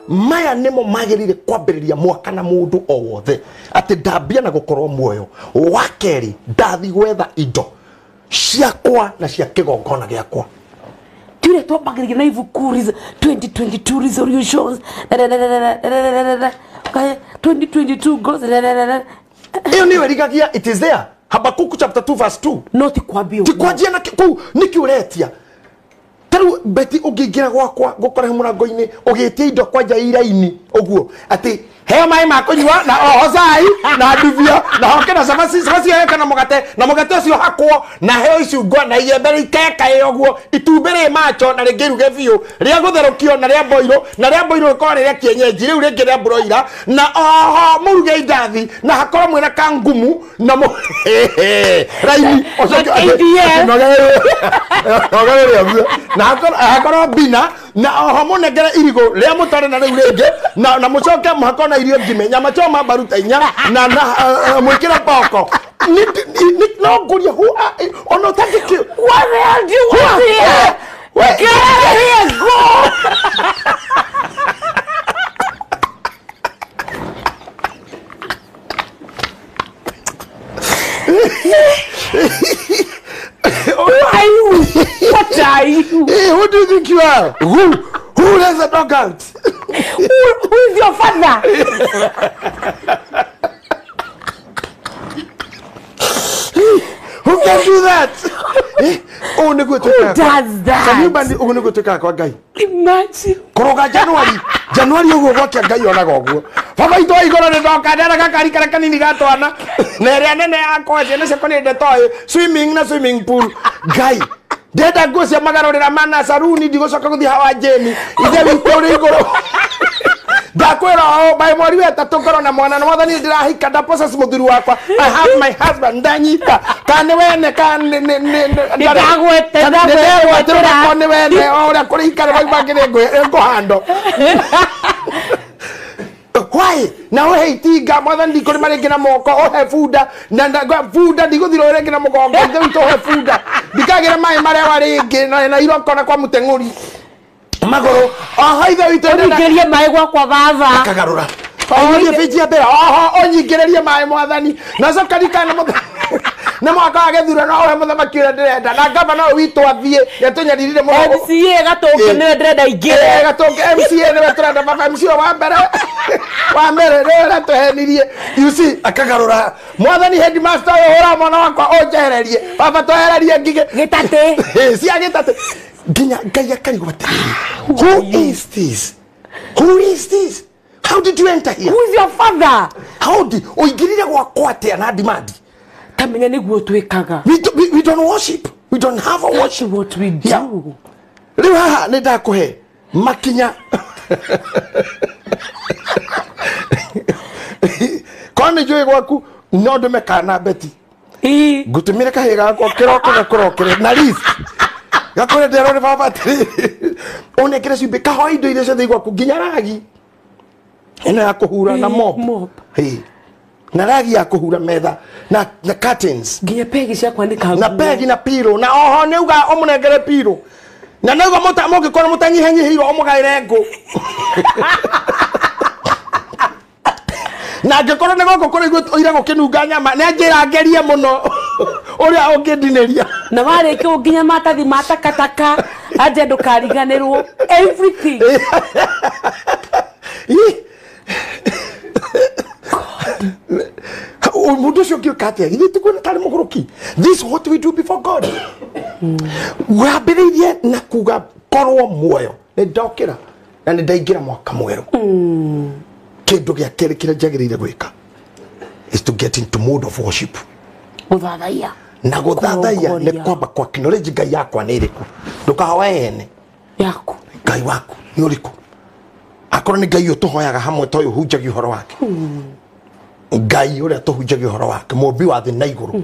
Maya nĩmo magĩrĩire kwambĩrĩria mwaka na mũndũ o wothe atĩ ndambia na gũkorwo muoyo. Wa kerĩ, ndathi gwetha indo ciakwa na cia kĩgongona gĩakwa. Tiure twambagĩrĩria na ibuku 2022 resolutions 2022 goals. Ĩyo nĩyo ĩrigagia, it is there. Habakuku chapter 2 verse 2. No ti kwambia ti kwanjia na kũu nĩkĩ ũretia. Tarĩu Beti ũngĩingĩra gwakwa ngũkore mũrango-inĩ ũgĩtia indo kwanja iraini ũguo atĩ heo maĩ ma kũnyua na oho cai na ndubia na hoke na cabaci cabaci heo kana mũgate na mũgate ũcio hakwo na heo icungwa na iembe ikeka ĩ ũguo itumbĩ rĩ macho na rĩngĩ iruge biũ rĩa gũtherũkio na rĩa boiro na rĩa boiro rĩkorwo rĩ rĩa kienyeji rĩu rĩngĩ rĩa broiler na oho mũruge indathi na hakorwo mwĩna kangumu na raini ũcoke nogerere ũguo na hakorwo bina na oho mũnengere irigũ rĩa mũtare na rĩu rĩngĩ na mũcoke mũhakorwo na irio ngime nyama choma baruta inya na mwĩkĩre boko. No ngũria who are ona ũtangĩkĩ. What the hell do you want here? Get out of here, go. Who are you? What are you? Hey, who do you think you are? Who lets the dog out? Who is your father? Who can do that? Oh, who does that? Can you bandi oh nĩguo twĩkaga kwa Ngai? Imagine. Kũrũga January. January ũguo gwakĩa Ngai onaga ũguo. Baba itũ wa igũrũ nĩ ndoka ndera gakari karĩa kanini ga twana na ĩrĩa nene yakwa ciana ciakwa nĩ ndetoĩ swimming na swimming pool. Ngai ndenda nguo cia magarũrĩra mana saruni ndigũcoka gũthiĩ hawa Jeni. Ithe witũ ũrĩ igũrũ. Ndakwĩra o by mweri wa ĩtatũ ngorwo na mwana na mwathani ndĩrahika nda possess mũthuri wakwa. I have my husband ndanyita kana nĩ wene kana nĩ ndagwetera nĩ wene o ũrĩa kũrĩ ikara mauma ngĩrĩ ngũhando. Why? Na ũhe itinga mwathani ndikũrĩma rĩngĩ na moko ũhe bunda na bunda ndigũthiĩ rĩngĩ na mũgongo ithe witũ ũhe bunda ndikagĩra maĩ marewa rĩngĩ na iroko na kwa mũteng'ũri magũrũ oho ithe witũ ũnyingĩrie maĩ gwakwa baba akagarũra ũnyingĩrie bĩnji ya mbere oho ũnyingĩrĩrie maĩ mwathani na coka rikana na mwaka wa gĩthurano ũhe mũthamaki ũrĩa ndĩrenda na gavana ũyũ witũ athiĩ nĩatũnyaririre mũno MCA Gatũngĩ nĩwe ndĩrenda aingĩre Gatũngĩ MCA nĩwe tũrenda baba MCA wa mbere wa mbere nĩwe ũratũhenirie. You see akagarũra mwathani headmaster ũyũ hũra mwana wakwa ũnjehererie baba twehererie ngigĩ gĩtatĩ cia gĩtatĩ nginya Ngai akarigwo atĩrĩrĩ, who is this? Who is this? How did you enter here? Who is your father? How did ũingĩrire gwakwa atĩa na demand? Tamenya nĩguo twĩkaga. We don't worship. We don't have a worship. What we do. Rĩu haha nĩ ndakũhe makinya. Korwo nĩ njũĩ gwaku no ndũme kana Beti. Ngũtũmĩre kahĩĩ gakwa kĩroko gakũrokere na list. Gakũre ndĩrwo nĩ baba atĩrĩrĩ ũnengere cumbĩ kahoe indo iria ciothe gwaku nginya ragi ĩno ya kũhura na mop na ragi ya kũhura metha na curtains nginya pegi cia kwanĩka na pegi na pillow na oho nĩ uga ũmũnengere pillow na nĩ uga mũngĩkorwo mũtanyihanyihĩirwo ũmũgaĩre ngũ na angĩkorwo nĩ gũkũ kũrĩ ũira gũkĩnunga nyama nĩ anjĩra ngerie mũno ũrĩa ũngĩndinĩria na warĩkia nginya matathi ma takataka anje ndũkariganĩrwo everything. Mũndũ ũcio ũngĩũka atĩa githĩ tikuona tarĩ mũgũrũki. This is what we do before God. Wambĩrĩirie na kuga korwo muoyo nĩ ndokĩra na nĩ ndaingĩra mwaka mwerũ. Kĩndũ gĩa kerĩ kĩrĩa njagĩrĩire gwĩka is to get into mode of worship. Gũthathaiya. Na gũthathaiya nĩ kwamba kwa acknowledge Ngai yakwa nĩ ĩrĩkũ. Ndũkahoe ene yaku. Ngai waku nĩ ũrĩkũ. Akorwo nĩ Ngai ũyũ tũhoyaga hamwe ta ũyũ ũhunjagia ũhoro wake. Ngai ũrĩa tũhunjagia ũhoro wake mũmbi wa thĩ na igũrũ.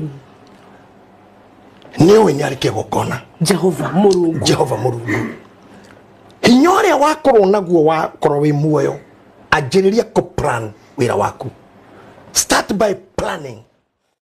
Nĩ ũĩ nĩ arĩ kĩgongona. Jehova Mũrungu. Jehova Mũrungu. Hinya ũrĩa wakorwo naguo wakorwo wĩ muoyo anjĩrĩria kũ plan wĩra waku. Start by planning.